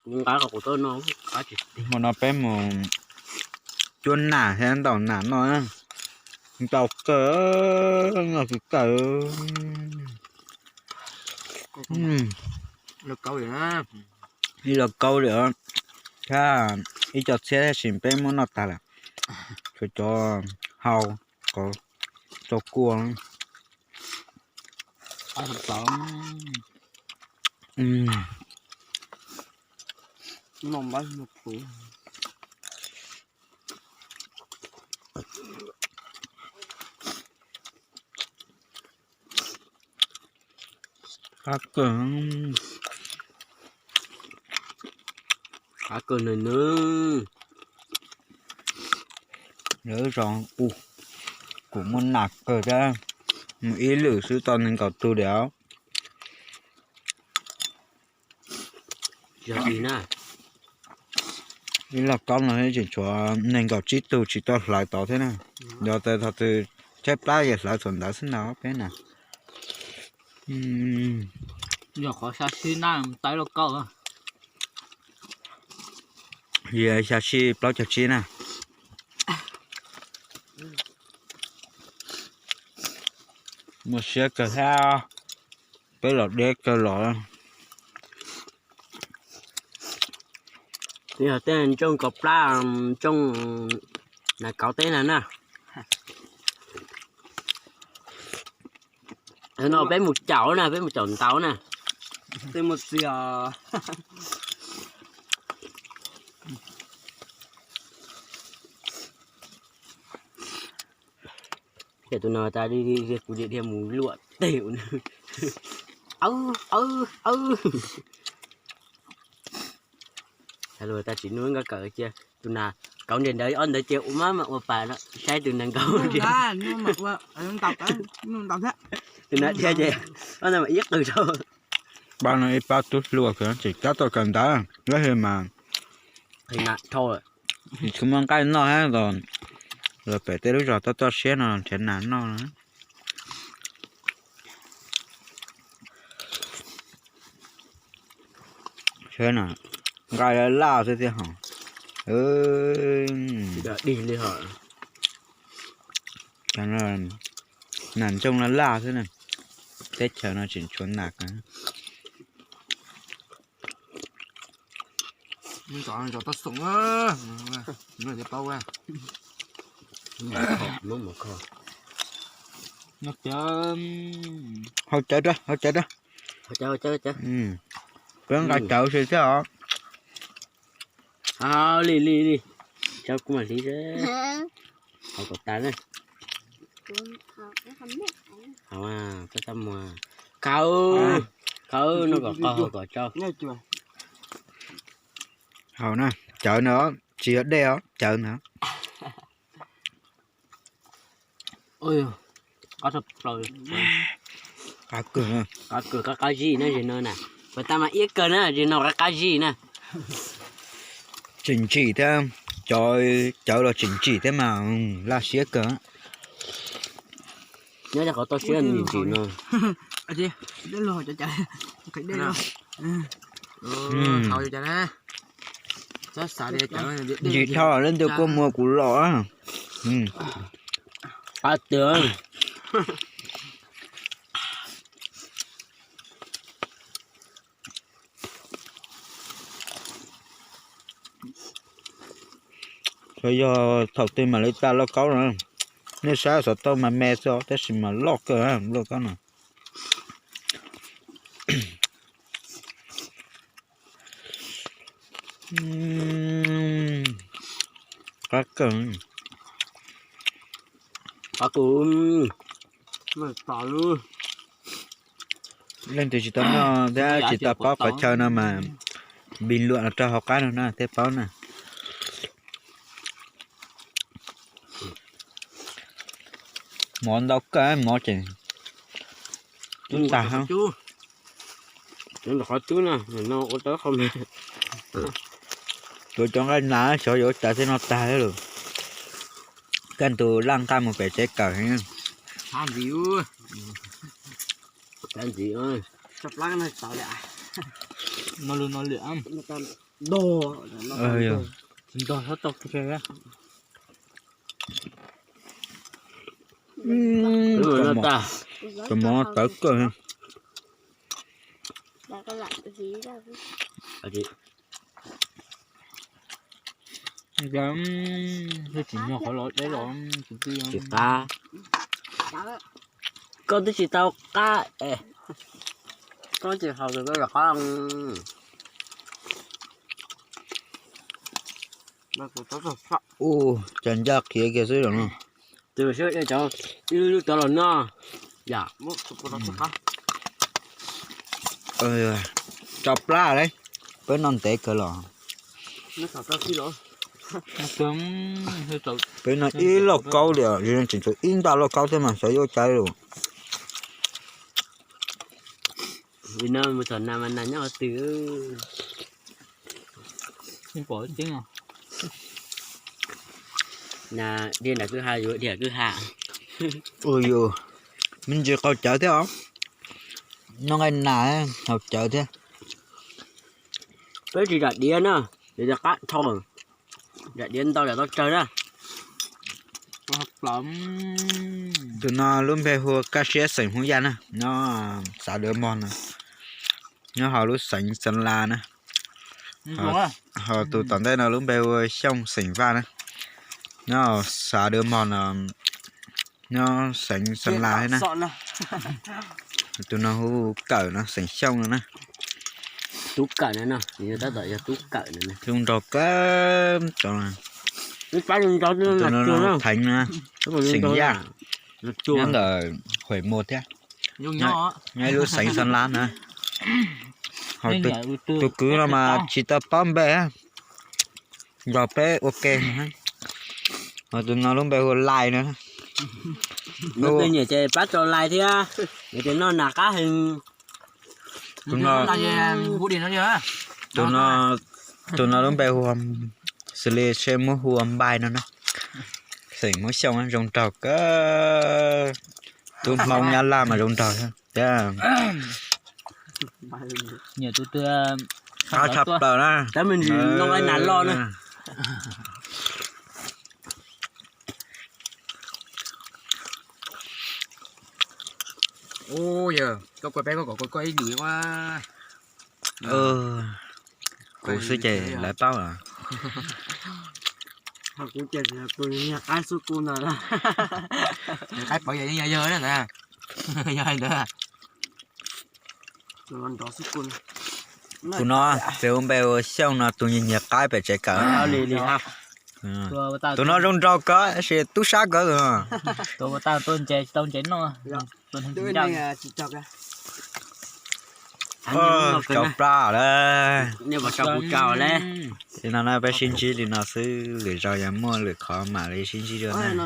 Nqa qhov kuv tuaj no, qab tsis ti. Hmo no peb mus cuab nas thiab ntaus nas noj, ntau kawg, noj kawg kawg. Ib lo kaub li, thiab ib co txhiab tab sis peb muab noj tag lawm. Tshuav cov hau, cov rau kua. Qab kawg, qab kawg nws nws. Lawv zos u, kuv muaj nas kawg thiab, mus ib lwm xwb tau nees nkaum tug diam. Ib lo kaub no tseem tshuav nees nkaum tsib tug tsis tau hlawv tod thiab na. Yog tas thaum twg tshaib plab ces hlawv thaum ntawd xwb ntag peb na. Yog qhov xya sib na, tau ib lo kaub. Yog xya sib plaub caug tsib na. Muaj siab kawg thiab, peb los deb kawg los. Yog tej ntsooj kaus plab, ntsooj nas kauv teb na na. No peb mus caum na, peb mus caum ntaus na. Tej mus txias. Ces tus no tas li kuv dhia dhia mus luam teg ua. Aw, aw, aw. Has lus tas tsis nug nkauj kawm cia tus nas kauv nres ntawd ob ntawd ces ua mab mas ua pas no saib tus nas nkaus. Tus nas dhia ces ob ntawd mas ib qws rau. Pab no ib pab tub hluas kawg tseem tab tom kawm ntawv lawm mas. Tsis muaj nqaij noj thiab, los pem tej lub zos toj toj siab no nrhiav nas noj. Nqaij laj laj xwb thiab hos. Nas ntsooj laj laj xwb na. Teb chaws no tseem tshuav nas. Hau cawv rau, hau cawv rau. Peb nqa cawv xwb thiab os. Li li li, cawv kuv mam hliv. Hau kom tas na. Hau, khaws, khaws no kom qos hau kom tsau. Hau na, cawv na, tsis yog dej os, cawv na. Qab kawg, qab kawg, qab qab zib na zim no na. Puas tas mas iab kawg na, zim no qab qab zib na. Tseem ntsim thiab, cov cawv los tseem ntsim thiab mas laj siab kawg. Nyob rau qhov toj siab ntsim ntsim no. Ntsim dhau leej twg kua muag kuv los. Qab tiag. Xyov yog thaum twg mam li tas lauj kaub no. Nej saib xov tooj mas me xwb os, tab sis mas loj kawg lauj kaub no. Qab kawg. Leej twg tsis tau noj thiab tsis tau paub qhov chaw no mas bình luận rau hauv qab no na thiaj paub na. Mov ntau kawg, mov tseem tub tag. Qhov tub no ua tau qhov me. Tuav cov nqaij nas xyov yuav ua cas thiaj noj tag lawm. Kaj ntug laj nqaj mus pem tsev kawm heev. Ntxiv, ntxiv, no lwm no lwm. Ntog, ntog, ntog, ntog. Tus mov tawv kawg. Tsis muag qhov los deb los tsis qab. Koj twb tsis tau qab es koj tsis haus tus koj los qab. Ua cas ncaj qhiav kiag xwb los no. Tus sib cov ib lub tov los no. Yam tso plab lauj, peb noj ntev kawg los. Peb noj ib lauj kaub li, tseem tshuav ib ntaj lauj kaub thiab mas xyov yuav ua cas li. Vim no mus txog nas mas nas nyob qhov twg. Nas dhia nram kwj ha, yuav dhia kwj ha. Ua yus me ntsis qaug cawv thiab os. Noj nqaij nas haus cawv thiab. Peb tsis zam diav na, yus cov qab dhau, zam diav ntau zam tau tsawg na. Tus no lub npe hu ua Kaj Siab xeem Hmoob Yaj na, nyob xav Dawv Mog no, nyob hauv lub xeev Xeev Las na. Ho tus tom ntej no lub npe hu ua Xyooj xeem Vaj na, nyob xav Dawv Mog no, nyob xeev Xeev Las thiab na. Tus no hu Kawm no, xeem Xyooj no na. Tub Kawm no, tab tom yog Tub Kawm no. Zoo nraug kawg. Tus no Theev no, xeem Yaj, nyob ntawm Huam Muas thiab, nyob ib lub xeev Xeev Las na. Ho tus kwv no mas tsis tau paub npe, nrog peb ua ke. Ho tus no lub npe hu ua Lais no. Nyiam ces pab tso like thiab, nyiam ces noj nas qab heev. Tus no, tus no lub npe hu ua, xws li seb muab hu ua Npai no na. Xeem Hmoob Xyooj zoo nraug kawg. Tub Hmoob Nyab Laj mas zoo nraug thiab. Qab tshaj plaws na. Ub, yog koj kua peb koj kom koj ib lwm ua. Kuv xwb ces lawv paub lawm. Kuv ces kuv nyiag qaib xub kuj ntawd. Qaib pov yog yog na, yog hais ntawd. Tus no ces hu npe ua Xyooj no, tus nyiag nyiag qaib pem tsev kawm. Tus no zoo nraug kawg tab sis tub sab kawg tus no. Cov plab lawm. Li no na peb sib ntsib li no xwb, lwm zaus yog muaj lwm qhov mam li sib ntsib dua na.